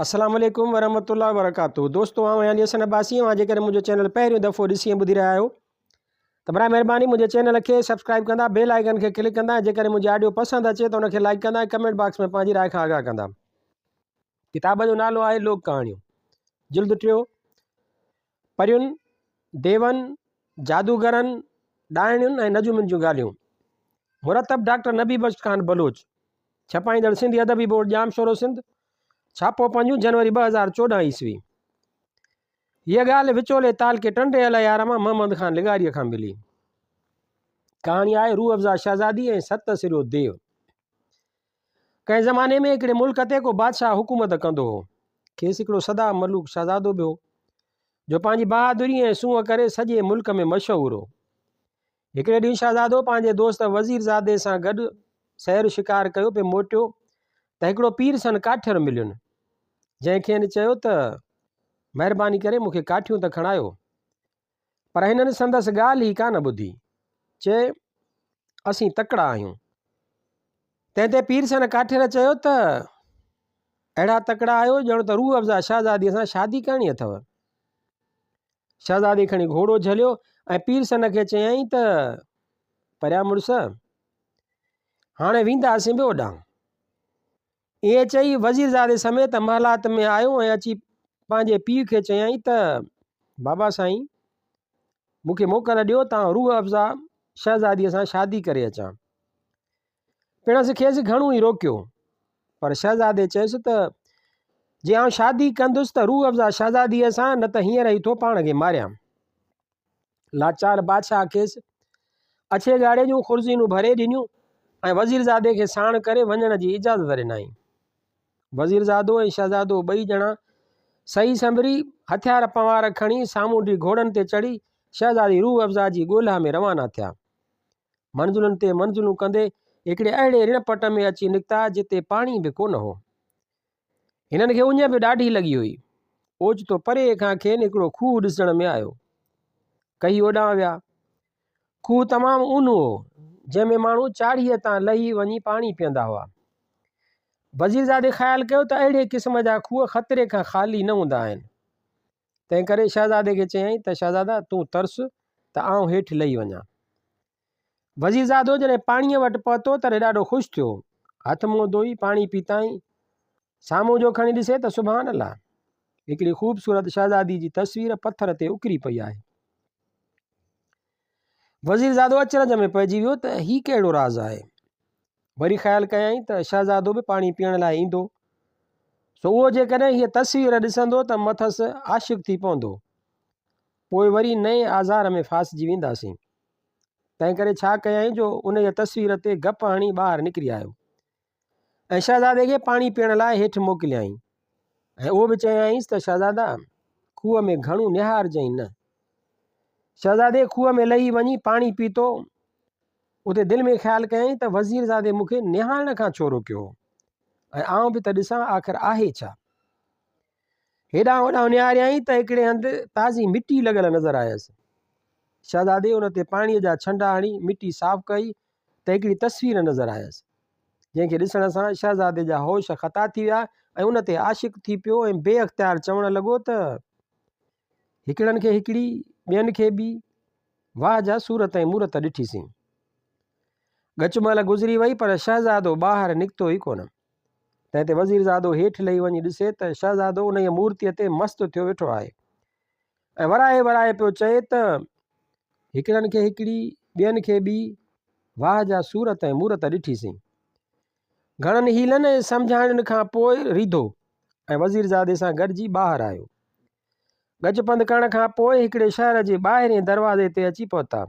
السلام عليڪم ورحمة الله وبرڪاته دوستو آئون آهيان علي حسن عباسي اوهان جيڪڏهن منهنجو چينل پهريون دفعو ڏسي ۽ ٻڌي رهيا آهيو ته برائي مهرباني منهنجي چينل کي سبسڪرائب ڪندا بيل آئيڪن کي ڪلڪ ڪندا ۽ جيڪڏهن منهنجي آڊيو پسند اچي ته ان کي لائڪ ڪندا ۽ ڪمينٽ باڪس ۾ پنهنجي راء کان آگاهه ڪندا. ڪتاب جو نالو آهي لوڪ ڪهاڻيون جلد ٽيو پرين، ديون، جادوگرن، ڏائڻين ۽ نجومين جون ڳالهيون مرتب ڊاڪٽر نبي بخش خان بلوچ ڇپائيندڙ سنڌي ادبي بورڊ ڄامشورو سنڌ، ڇاپو پنجون جنوري 2014 عيسوي. هيء ڳالهه وچولي تعلقي ٽنڊي الهيار مان محمد خان لغاريء کان ملي. ڪهاڻي آهي روح افزا شهزادي ۽ ست سريو ديو. ڪنهن زماني ۾ هڪڙي ملڪ تي ڪو بادشاهه حڪومت ڪندو هو. کيس هڪڙو سدا ملوڪ شهزادو به هو، جو پنهنجي بهادري ۽ سونهن ڪري سڄي ملڪ ۾ مشهور هو. هڪڙي ڏينهن شهزادو پنهنجي دوست وزيرزادي سان گڏ سير شڪار ڪيو پئي موٽيو ته هڪڙو پير سن ڪاٺير ملين، جنهن کين چيو ته مهرباني ڪري مون کي ڪاٺيون ته کڻايو. پر هنن سندس ڳالهه ئي ڪانه ٻڌي. چي، اسين تڪڙا آهيون. تنهن تي پير سن ڪاٺير چيو ته اهڙا تڪڙا آهيو ڄڻ ته روح افزا شهزاديء سان شادي ڪرڻي اٿو. شهزادي کڻي گهوڙو جهليو ۽ پيرسن کي چيائين ته، پريا مڙس! هاڻي وينداسين به اوڏانهن. ائين چئي وزيرزادي سميت محلات ۾ آيو ۽ اچي پنهنجي پيء کي چيائين ته، بابا سائين! مون کي موڪل ڏيو ته آئون روح افزا شهزاديء سان شادي ڪري اچان. پڻس کيس گهڻو ئي روڪيو، پر شهزادي چيس ته، جي آئون شادي ڪندس ته روح افزا شهزاديء سان، نه ته هينئر ئي ٿو پاڻ کي ماريان. لاچار بادشاهه کيس اڇي ڳاڙهي جون خرزينون ڀري ڏنيون ۽ وزيرزادي کي ساڻ ڪري وڃڻ جي اجازت ڏنائين. وزيرزادو ۽ شهزادو ٻئي ڄڻا سهي سنڀري، هٿيار پنوار کڻي، سامونڊي گهوڙن تي چڙهي، شهزادي روح افزا جي ڳولها ۾ روانا ٿيا. منزلن تي منزلون ڪندي هڪڙي اهڙي رڻ پٽ ۾ اچي نڪتا جتي پاڻي به ڪونه هو. هنن کي اڃ به ڏاڍي لڳي هئي. اوچتو پري کان کين هڪڙو کوهه ڏسڻ ۾ آيو. ڪهي اوڏانهن ويا. کوهه تمام اونهو هو، جنهن ۾ ماڻهو چاڙهيء تان لهي وڃي پاڻي پيئندا هئا. وزيرزادي خيال ڪيو ته اهڙي قسم جا کوهه خطري کان خالي نه هوندا آهن. تنهن ڪري شهزادي کي چيائين ته شهزادا تون ترس ته آئون هيٺ لهي وڃان. وزيرزادو جڏهن پاڻيء وٽ پهتو تڏهن ڏاڍو خوش ٿيو. هٿ منهن ڌوئي پاڻي پيتائين. سامهون جو کڻي ڏسي ته سبحان الله! هڪڙي خوبصورت شهزادي جي تصوير پٿر تي اڪري پئي آهي. وزيرزادو اچرج ۾ پئجي ويو ته هي ڪهڙو راز آهي؟ وري خيال ڪيائين ته شهزادو به پاڻي پيئڻ لاء ايندو، سو اهو جيڪڏهن هيء تصوير ڏسندو ته مٿس عاشق ٿي پوندو. پوء وري نئين آزار ۾ ڦاسجي وينداسين. تنهنڪري ڇا ڪيائين جو انهيء تصوير تي گپ هڻي ٻاهر نڪري آيو ۽ شهزادي کي پاڻي پيئڻ لاء هيٺ موڪليائين ۽ اهو به چيائينس ته شهزادا! کوهه ۾ گهڻو نهارجئين نه. شهزادي کوهه ۾ لهي وڃي پاڻي پيتو. اتي دل ۾ خيال ڪيائين ته وزيرزادي مون کي نهارڻ کان ڇو روڪيو هو ۽ آئون به ته ڏسان آخر آهي ڇا؟ هيڏانهن هوڏانهن نهاريائين ته هڪڙي هنڌ تازي مٽي لڳل نظر آيس. شهزادي ان تي پاڻيء جا ڇنڊا هڻي مٽي صاف ڪئي ته هڪڙي تصوير نظر آيس، جنهن کي ڏسڻ سان شهزادي جا هوش خطا ٿي ويا ۽ ان تي عاشق ٿي پيو ۽ بي اختيار چوڻ لڳو ته، هڪڙن کي هڪڙي، ٻين کي ٻي، واهه جا صورت ۽ مورت ڏٺيسين. ڳچ مهل گذري وئي پر شهزادو ٻاهر نڪتو ئي ڪونه. تنهن تي وزيرزادو هيٺ لهي وڃي ڏسي ته شهزادو انهيء مورتيء تي مست ٿيو ويٺو آهي ۽ ورائي ورائي پيو چئي ته، هڪڙن کي هڪڙي، ٻين کي ٻي، واهه جا صورت ۽ مورت ڏٺيسين. گهڻن حيلن ۽ سمجهاڻين کان پوء ريڌو ۽ وزيرزادي سان گڏجي ٻاهر آيو. ڳچ پنڌ ڪرڻ کان پوء هڪڙي شهر جي ٻاهرئين دروازي تي اچي پهتا.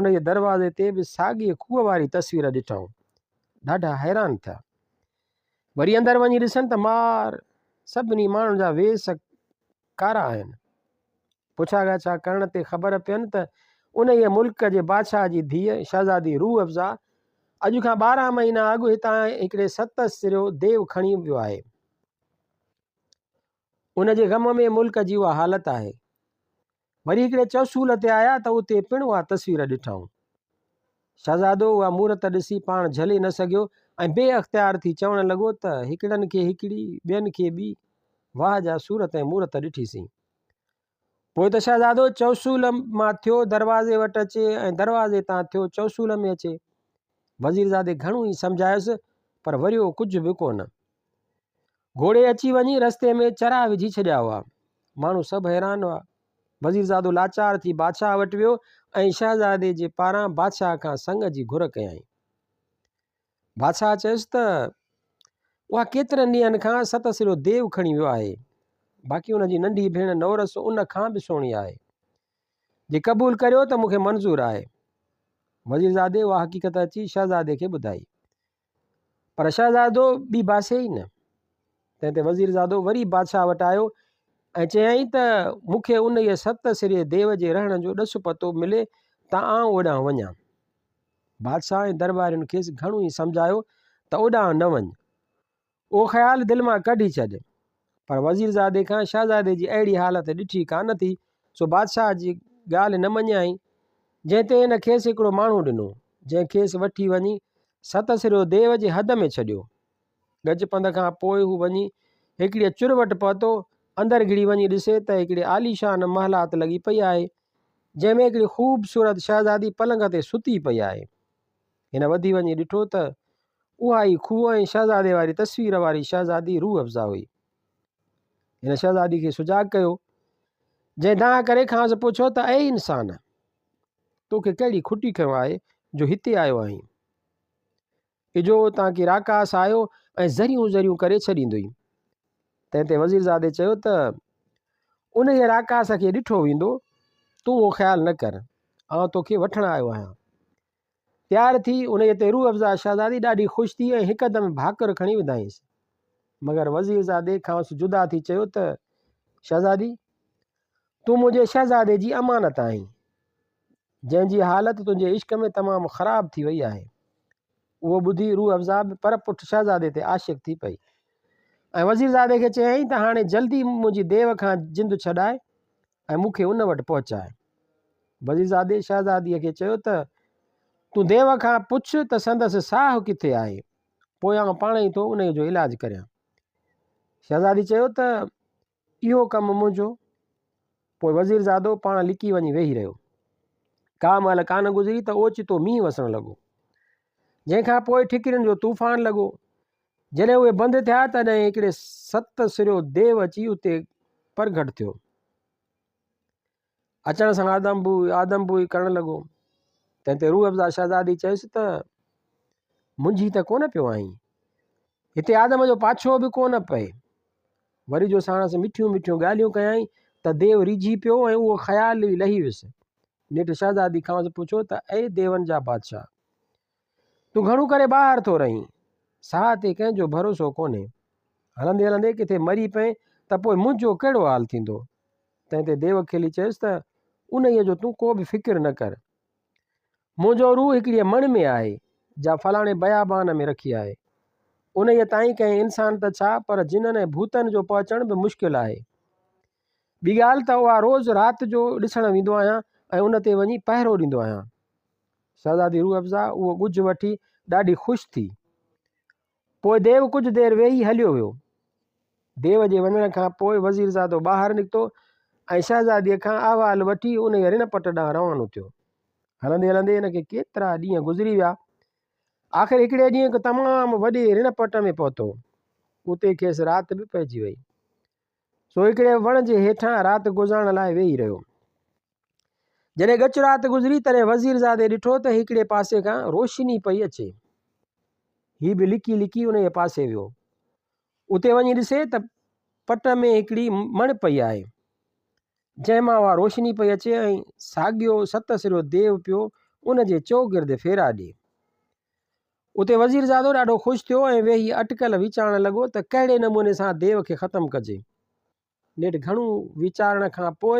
انهيء دروازي تي به ساڳيء کوهه واري تصوير ڏٺائون. ڏاڍا حيران ٿيا. وري اندر وڃي ڏسن ته مار! سڀني ماڻهن جا ويس ڪارا آهن. پڇا ڳاڇا ڪرڻ تي خبر پين ته انهيء ملڪ جي بادشاهه جي ڌيء شهزادي روح افزا اڄ کان 12 مهينا اڳ هتان هڪڙي ست سريو ديو کڻي ويو آهي. ان جي غم ۾ ملڪ جي اها حالت آهي. وري هڪڙي چوسول تي آيا ته اتي پڻ اها تصوير ڏٺائون. شهزادو اها مورت ڏسي پاڻ جهلي نه سگهيو ۽ بي اختيار ٿي چوڻ لڳو ته هڪڙن کي هڪڙي، ٻين کي ٻي. واهه جا صورت ۽ مورت ڏٺيسين. پوء ته شهزادو چوسول مان ٿيو دروازي وٽ اچي ۽ دروازي تان ٿيو چوسول ۾ اچي. وزيرزادي گهڻو ئي سمجهايس پر وريو ڪجهه به ڪونه. گهوڙي اچي وڃي رستي ۾ چرا وجهي ڇڏيا هئا. ماڻهو سڀ حيران هئا. وزيرزادو لاچار ٿي بادشاهه وٽ ويو ۽ شهزادي جي پاران بادشاهه کان سڱ جي گهر ڪيائين. بادشاهه چيس ته، اها ڪيترن ڏينهن کان ست سرو ديو کڻي ويو آهي، باقي ان جي ننڍي ڀيڻ نورس ان کان به سهڻي آهي. جي قبول ڪريو ته مون کي منظور آهي. وزيرزادي اها حقيقت اچي شهزادي کي ٻڌائي. پر شهزادو ٻي باسي ئي نه. تنهن تي وزيرزادو وري بادشاهه وٽ آيو ۽ چيائين ته مون کي انهيء ست سري ديو جي رهڻ جو ڏس پتو ملي ته آئون اوڏانهن وڃان. بادشاهه ۽ درٻارين کيس گهڻو ئي سمجهايو ته اوڏانهن نه وڃ. اهو خيال دل مان ڪڍي ڇڏ. پر وزيرزادي کان شهزادي جي اهڙي حالت ڏٺي ڪانه ٿي، سو بادشاهه جي ڳالهه نه مڃيائين، جنهن تي هن کيس هڪڙو ماڻهو ڏنو، جنهن کيس وٺي وڃي ست سريو ديو جي حد ۾ ڇڏيو. ڳچ پنڌ کان پوء هو وڃي هڪڙيء چر وٽ پهتو. اندر گهڙي وڃي ڏسي ته هڪڙي عاليشان محلات لڳي پئي آهي، جنهن ۾ هڪڙي خوبصورت شهزادي پلنگ تي ستي پئي آهي. هن وڌي وڃي ڏٺو ته اها ئي کوهه ۽ شهزادي واري تصوير واري شهزادي روح افزا هئي. هن شهزادي کي سجاڳ ڪيو، جنهن دانهن ڪري کانئس پڇيو ته اي انسان! توکي ڪهڙي کٽي کنيو آهي جو هتي آيو آهين؟ اجهو اتان ڪي راڪاس آيو ۽ ذريون ذريون ڪري ڇڏيندوئي. تنهن تي وزيرزادي چيو ته انهيء راڪاس کي ڏٺو ويندو، تون اهو خيال نه ڪر، آئون توکي وٺڻ آيو آهيان. تيار ٿي، انهيء تي روح افزا شهزادي ڏاڍي خوش ٿي ۽ هڪدم ڀاڪر کڻي وڌائينس. مگر وزيرزادي کانئس جدا ٿي چيو ته شهزادي! تون منهنجي شهزادي جي امانت آهين. جنهن جي حالت تنهنجي عشق ۾ تمام خراب ٿي وئي آهي. اهو ٻڌي روح افزا به پر پٺ شهزادي تي عاشق ٿي پئي ۽ وزيرزادي کي چيائين ته هاڻي جلدي منهنجي ديو کان جند ڇڏاء ۽ مون کي ان وٽ پهچاء. وزيرزادي شهزاديء کي چيو ته تون ديو کان پڇ ته سندس ساهه ڪٿي آهي، پوء آئون پاڻ ئي ٿو انهيء جو علاج ڪريان. شهزادي چيو ته اهو ڪم منهنجو. پوء وزيرزادو پاڻ لڪي وڃي ويهي رهيو. ڪا مهل ڪانه گذري ته اوچتو مينهن وسڻ لڳو. جنهن کان پوء ٺڪرين جو طوفان لڳو. جڏهن اهي بند ٿيا تڏهن هڪڙي ست سريو ديو اچي اتي پرگهٽ ٿيو. اچڻ سان آدم بوء آدم بوء ڪرڻ لڳو. تنهن تي روح افزا شهزادي چيس ته منجهي ته ڪونه پيو آهين. هتي آدم جو پاڇو به ڪونه پئي. وري جو ساڻس مٺيون مٺيون ڳالهيون ڪيائين ته ديو ريجهي پيو ۽ اهو خيال ئي لهي ويس. نيٺ شهزادي کانئس پڇيو ته اي ديون جا بادشاهه! تون گهڻو ڪري ٻاهر ٿو رهين، ساهه تي ڪنهن جو ڀروسو ڪونهي. هلندي هلندي ڪٿي مري پئين ته پوء منهنجو ڪهڙو حال ٿيندو؟ تنهن تي ديو کلي چيس ته انهيء جو تون ڪو به فڪر نه ڪر. منهنجو روح هڪڙيء مڻ ۾ آهي، جا فلاڻي بيابان ۾ رکي آهي. انهيء تائين ڪنهن انسان ته ڇا، پر جنن ۽ ڀوتن جو پهچڻ به مشڪل آهي. ٻي ڳالهه ته اها روز رات جو ڏسڻ ويندو آهيان ۽ ان تي وڃي پهرو ڏيندو آهيان. شهزادي روح افزا اهو ڳجهه وٺي ڏاڍي خوش ٿي. پوء ديو ڪجهه دير ويهي هليو ويو. ديو جي وڃڻ کان پوء وزيرزادو ٻاهر نڪتو ۽ شهزاديء کان احوال وٺي انهيء رڻ پٽ ڏانهن روانو ٿيو. هلندي هلندي هن کي ڪيترا ڏينهن گذري ويا. آخر هڪڙي ڏينهن هڪ تمام وڏي رڻ پٽ ۾ پهتو. اتي کيس رات به پئجي وئي. سو هڪڙي وڻ جي هيٺان رات گذارڻ لاء ويهي رهيو. جڏهن ڳچ رات گذري تڏهن وزيرزادي ڏٺو ته هڪڙي پاسي کان روشني پئي اچي. هي به لڪي لڪي انهيء پاسي ويو. اتي وڃي ڏسي ته پٽ ۾ هڪڙي مڻ پئي آهي، جنهن مان اها روشني پئي اچي ۽ ساڳيو ست سريو ديو پيو ان جي چؤگرد ڦيرا ڏئي. اتي وزيرزادو ڏاڍو خوش ٿيو ۽ ويهي اٽڪل ويچارڻ لڳو ته ڪهڙي نموني سان ديو کي ختم ڪجي. نيٺ گهڻو ويچارڻ کان پوء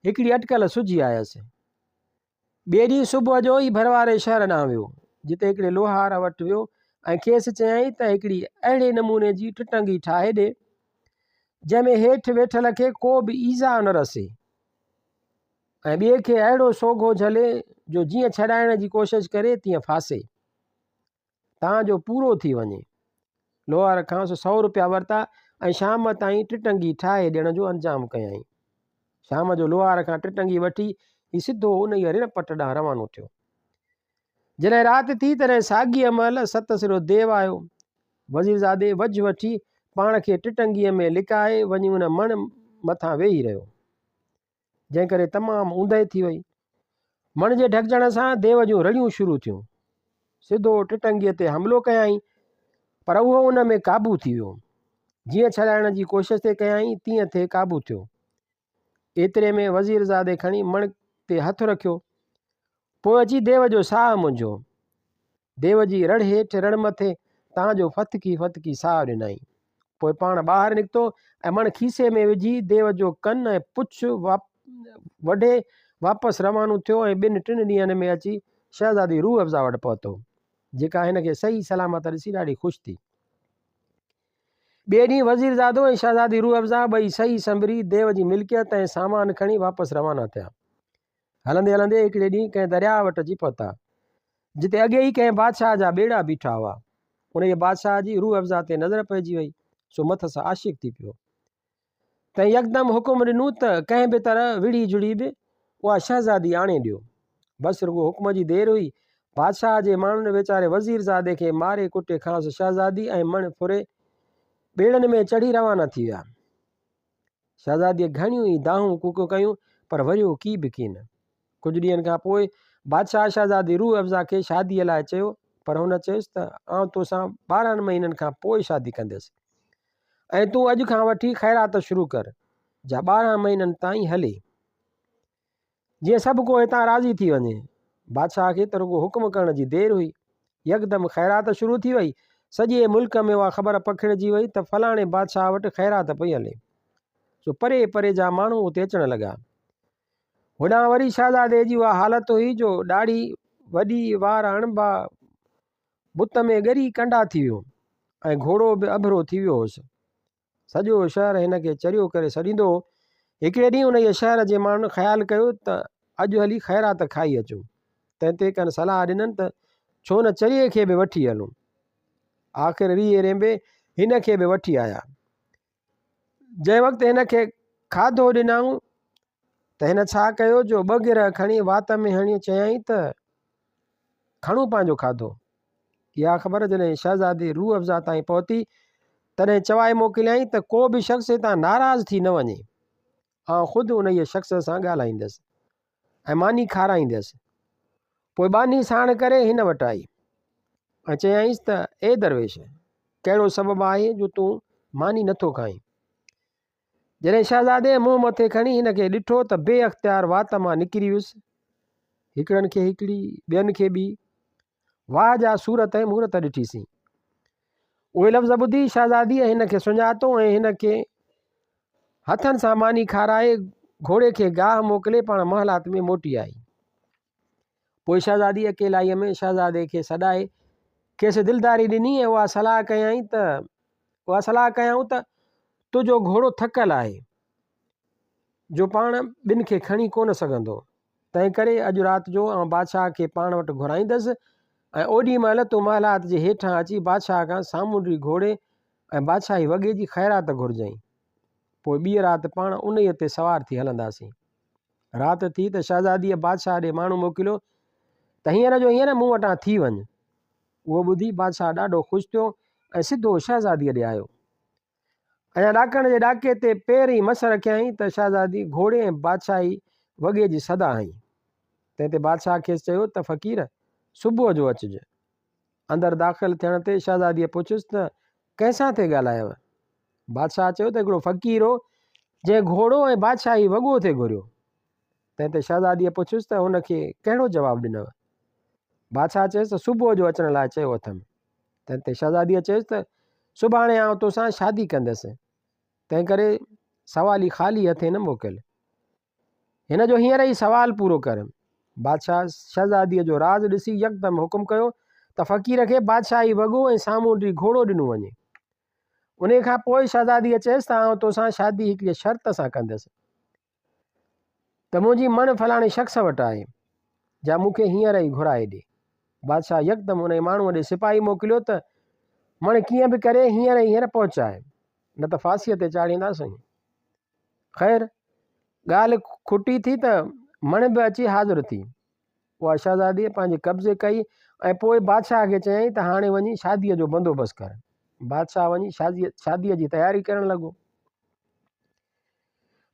هڪڙي اٽڪل سجهي آيس. ٻئي ڏينهن صبح جو ئي ڀرواري شهر ڏانهن ويو، جتي هڪڙي لوهار وٽ ويو ۽ کيس چيائين ته هڪڙي اهڙي نموني جي ٽٽنگي ٺاهي ڏي، جنهن ۾ هيٺ ويٺل کي ڪو به ايذاء نه رسي ۽ ٻئي کي اهڙو سوگهو جهلي جو جيئن ڇڏائڻ جي ڪوشش ڪري تيئن ڦاسي. تان جو پورو ٿي وڃي. لوهار کانئس سئو روپيا ورتا ۽ شام تائين ٽٽنگي ٺاهي ڏيڻ جو انجام ڪيائين. شام جو لوهار کان ٽٽنگي وٺي هي سڌو انهيء رڻ پٽ ڏانهن روانو ٿيو. جڏهن رات ٿي تڏهن ساڳيء مهل ست سرو ديو آيو. وزيرزادي وجهه وٺي پاڻ کي ٽٽنگيء ۾ لڪائي وڃي ان مڻ مٿان ويهي رهيو. جنهن ڪري تمام اوندهه ٿي وئي. مڻ جي ڍڪجڻ سان ديو جون رڙيون شروع ٿيون. سڌو ٽٽنگيء تي حملو ڪيائين، پر اهو ان ۾ قابو ٿي ويو. جيئن ڇڏائڻ جي ڪوشش ٿي ڪيائين، تيئن ٿي قابو ٿيو. ايتري ۾ وزيرزادي کڻي مڻ تي هٿ رکيو. پوء اچي ديو جو ساهه منجهيو. ديو جي رڙ هيٺ رڙ مٿي، تان جو ڦٿڪي ڦٿڪي ساهه ڏنائين. پوء پاڻ ٻاهر نڪتو ۽ مڻ کيسي ۾ وجهي ديو جو ڪن ۽ پڇ وڍي واپس روانو ٿيو ۽ ٻن ٽن ڏينهن ۾ اچي شهزادي روح افزا وٽ پهتو، جيڪا هن کي صحيح سلامت ڏسي ڏاڍي خوش ٿي. ٻئي ڏينهن وزيرزادو ۽ شهزادي روح افزا ٻئي صحيح سنڀري ديو جي ملڪيت ۽ سامان کڻي واپس روانا ٿيا. هلندي هلندي هڪڙي ڏينهن ڪنهن درياهه وٽ اچي پهتا، جتي اڳي ئي ڪنهن بادشاهه جا ٻيڙا بيٺا هئا. انهيء بادشاهه جي روح افزا تي نظر پئجي وئي، سو مٿس عاشق ٿي پيو. تنهن يڪدم حڪم ڏنو ته ڪنهن به طرح وڙهي جڙي به اها شهزادي آڻي ڏيو. بس رڳو حڪم جي دير هئي، بادشاهه جي ماڻهن ويچاري وزيرزادي کي ماري ڪٽي کانئس شهزادي ۽ مڻ ڦري ٻيڙن ۾ چڙهي روانا ٿي ويا. شهزاديء گهڻيون ئي دانهون ڪوڪون ڪيون، پر وريو ڪي به ڪين. ڪجهه ڏينهن کان پوء بادشاهه شهزادي روح افزا کي شاديء لاء چيو، پر هن چيس ته آئون توسان 12 مهينن کان پوء شادي ڪنديس ۽ تون اڄ کان وٺي خيرات شروع ڪر، جا 12 مهينن تائين هلي. جيئن سڀ ڪو هتان راضي ٿي وڃي. بادشاهه کي ته رڳو حڪم ڪرڻ جي دير هئي. يڪدم خيرات شروع ٿي وئي. سڄي ملڪ ۾ اها خبر پکڙجي وئي ته فلاڻي بادشاهه وٽ خيرات پئي هلي. سو پري پري جا ماڻهو اتي اچڻ لڳا. هوڏانهن وري شهزادي جي اها حالت هئي جو ڏاڙهي وڏي، وار اڻڀا، بت ۾ ڳري ڪنڊا ٿي ويو ۽ گهوڙو به اڀرو ٿي ويو هوس. سڄو شهر هن کي چريو ڪري سڏيندو هو. هڪڙي ڏينهن انهيء شهر جي ماڻهن خيال ڪيو ته اڄ هلي خيرات کائي اچون. تنهن تي ڪن صلاح ڏنن ته ڇو نه چريي کي به وٺي هلون. آخر ريهي رينبي هن کي به وٺي آيا. جنهن وقت هن کي کاڌو ڏنائون ته هن ڇا ڪيو جو ٻه گرهه کڻي وات ۾ هڻي چيائين ته کڻو پنهنجو کاڌو. اها خبر جڏهن شهزادي روح افزا تائين پهتي، تڏهن چوائي موڪليائين ته ڪو به شخص هتان ناراض ٿي نه وڃي. آئون خود انهيء شخص سان ڳالهائيندس ۽ ماني کارائيندس. پوء ٻانهي ساڻ ڪري هن وٽ آئي ۽ چيائينس ته اي درويش! ڪهڙو سبب آهي جو تون ماني نٿو کائين؟ جڏهن شهزادي منهن مٿي کڻي هن کي ڏٺو ته بي اختيار وات مان نڪري ويس، هڪڙن کي هڪڙي، ٻين کي ٻي. واهه جا صورت ۽ مورت ڏٺيسين. اهي لفظ ٻڌي شهزاديء هن کي سڃاتو ۽ هن کي هٿن سان ماني کارائي گهوڙي کي گاهه موڪلي پاڻ محلات ۾ موٽي آئي. پوء شهزادي اڪيلائيء ۾ شهزادي کي سڏائي کيس دلداري ڏني ۽ اها صلاح ڪيائين ته اها صلاح ڪيائون ته تنهنجو گهوڙو ٿڪل آهي، جو پاڻ ٻن کي کڻي ڪونه سگهندو، تنهنڪري اڄ رات جو آئون بادشاهه کي پاڻ وٽ گهرائيندس ۽ اوڏي مهل تون محلات جي هيٺان اچي بادشاهه کان سامونڊي گهوڙي ۽ بادشاهي وڳي جي خيرات گهرجئين. پوء ٻيء رات پاڻ انهيء تي سوار ٿي هلنداسين. رات ٿي ته شهزاديء بادشاهه ڏي ماڻهو موڪليو ته هينئر جو هينئر مون وٽان ٿي وڃ. اهو ٻڌي بادشاهه ڏاڍو خوش ٿيو ۽ سڌو شهزاديء ڏي آيو. اڃا ڏاڪڻ جي ڏاڪي تي پير ئي مس رکيائين ته شهزادي گهوڙي ۽ بادشاهي وڳي جي صدا هنئي. تنهن تي بادشاهه کيس چيو ته فقير! صبح جو اچج. اندر داخل ٿيڻ تي شهزاديء پڇيس ته ڪنهن سان ٿي ڳالهايو؟ بادشاهه چيو ته هڪڙو فقير هو، جنهن گهوڙو ۽ بادشاهي وڳو ٿي گهريو. تنهن تي شهزاديء پڇيس ته هن کي ڪهڙو جواب ڏنو؟ بادشاهه چيس ته صبح جو اچڻ لاء چيو اٿم. تنهن تي شهزاديء چيس ته سڀاڻي آئون توسان شادي ڪندس، تنهنڪري سوالي خالي هٿين نه موڪل. هن جو هينئر ئي سوال پورو ڪر. بادشاهه شهزاديء جو راز ڏسي يڪدم حڪم ڪيو ته فقير کي بادشاهي وڳو ۽ سامونڊي گهوڙو ڏنو وڃي. انهيء کان پوء شهزاديء چيس ته آئون توسان شادي هڪڙيء شرط سان ڪندس ته منهنجي مڻ فلاڻي شخص وٽ آهي، جا مون کي هينئر ئي گهرائي ڏي. بادشاهه يڪدم انهيء ماڻهوء ڏي سپاهي موڪليو ته مڻ ڪيئن به ڪري هينئر ئي هينئر پهچاء. نه ته ڦاسيء تي چاڙهينداسين. خير، ڳالهه کٽي ٿي ته مڻ به اچي حاضر ٿي. اها شهزاديء پنهنجي قبضي ڪئي ۽ پوء بادشاهه کي چيائين ته هاڻي وڃي شاديء جو بندوبست ڪر. بادشاهه وڃي شاديء جي تياري ڪرڻ لڳو.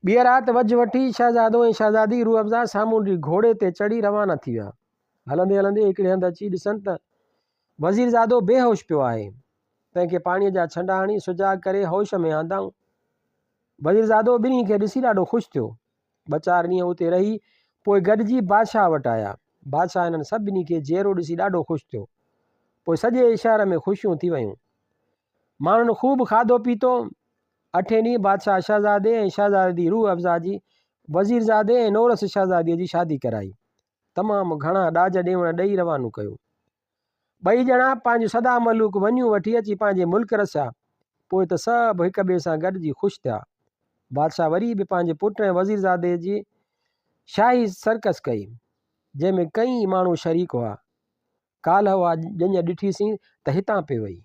ٻيء رات وجهه وٺي شهزادو ۽ شهزادي روح افزا سامونڊي گهوڙي تي چڙهي روانا ٿي ويا. هلندي هلندي هڪڙي هنڌ اچي ڏسن ته وزيرزادو بيهوش پيو آهي. تنهن کي پاڻيء جا ڇنڊا هڻي سجاڳ ڪري هوش ۾ آندائون. وزيرزادو ٻنهي کي ڏسي ڏاڍو خوش ٿيو. ٻه چار ڏينهن اتي رهي پوء گڏجي بادشاهه وٽ آيا. بادشاهه هنن سڀني کي جيئرو ڏسي ڏاڍو خوش ٿيو. پوء سڄي شهر ۾ خوشيون ٿي ويون. ماڻهن خوب کاڌو پيتو. اٺين ڏينهن بادشاهه شهزادي ۽ شهزادي روح افزا جي وزيرزادي ۽ نورس شهزاديء جي شادي ڪرائي. تمام گهڻا ڏاج ڏيوڻ ڏئي روانو ڪيو. ٻئي ڄڻا پنهنجون سدا ملوڪ ونيون وٺي اچي پنهنجي ملڪ رسيا. پوء ته سڀ هڪ ٻئي سان گڏجي خوش ٿيا. بادشاهه وري به پنهنجي پٽ ۽ وزيرزادي جي شاهي سرڪس ڪئي، جنهن ۾ ڪئين ماڻهو شريڪ هئا. ڪالهه اها ڄڃ ڏٺيسين ته هتان پئي وئي.